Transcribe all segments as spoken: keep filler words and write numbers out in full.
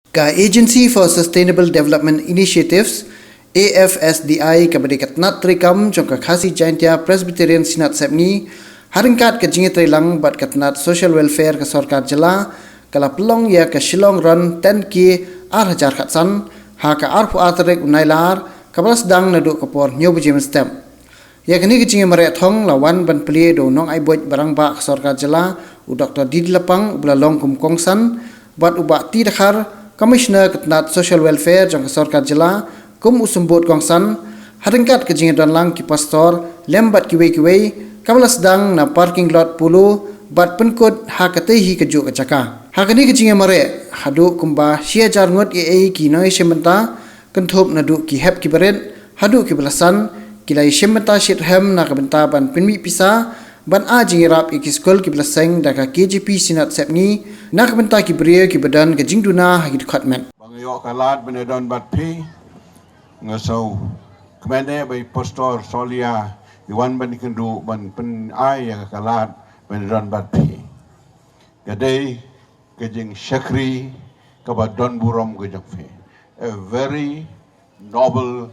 Ka Agency for Sustainable Development Initiatives, A F S D I, kaba dei ka tnat treikam jong ka Khasi Jaintia Presbyterian Synod Sepngi, ha ryngkat ka jingïatreilang bad ka tnat Social Welfare ka Sorkar Jylla, ka la pynlong ïa ka Shillong Run ten K ar hajar khatsan ha ka arphew ar tarik u Nailar, kaba la sdang naduh ka por hynñiew baje mynstep. Ïa kane ka jingïamareh thong la wan ban plie da u nongai buit ba rangbah ka Sorkar Jylla, u Doctor D D Lapang, uba la long kum u kongsan, bad u Bah T Dkhar, Commissioner ka tnat Social Welfare jong ka Sorkar Jylla, kum u symbud kongsan, ha ryngkat ka jingïadonlang ki pastor lem bad kiwei kiwei, kaba la sdang na parking lot Polo bad pynkut ha katei hi kajuh ka jaka. Ha kane ka jingïamareh, haduh kumba shi hajar ngut eiei ki nongïashim bynta, kynthup naduh ki hep ki barit haduh kiba la san, ki la ïashim bynta shitrhem na ka bynta ban pynmih pisa ban ai jingïarap ïa ki skul kiba la seng da ka K J P Synod Sepngi, na ka bynta ki briew kiba don ka jingduna ha ki dkhot met. Ba nga ïoh ka lad ban ïadon bad phi, nga sngewkmen ba i Pastor Solia i wan ban ïakynduh ban pynai ïa ka lad ban ïadon bad phi. Ka dei ka jingshakri kaba don burom ka jong phi. A very noble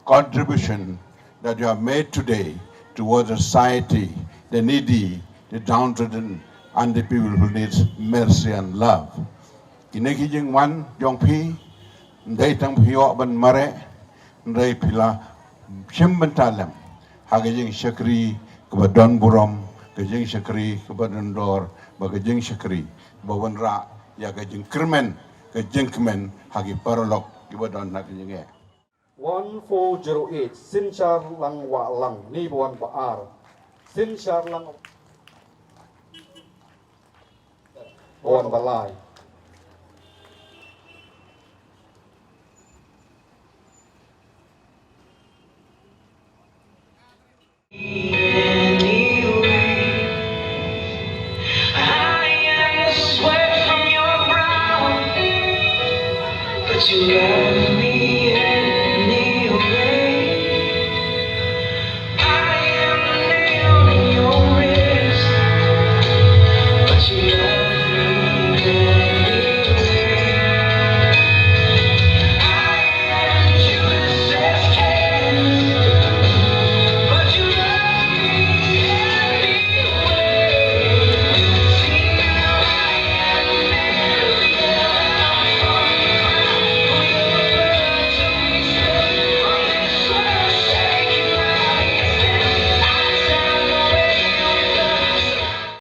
contribution that you have made today towards the society, the needy, the downtrodden, and the people who need mercy and love. Kine ki jingwan jong phi, ym dei tang phi ïoh ban mareh, hynrei phi la shim bynta lem ha ka jingshakri kaba don burom, ka jingshakri kaba don dor, bad ka jingshakri ba wanrah ïa ka jingkyrmen, ka jingkmen ha ki paralok kiba don ha ka jingeh. One four zero eight, Synshar Langwahlang, ne ba wan ba ar. Synshar Lang, ba wan ba lai.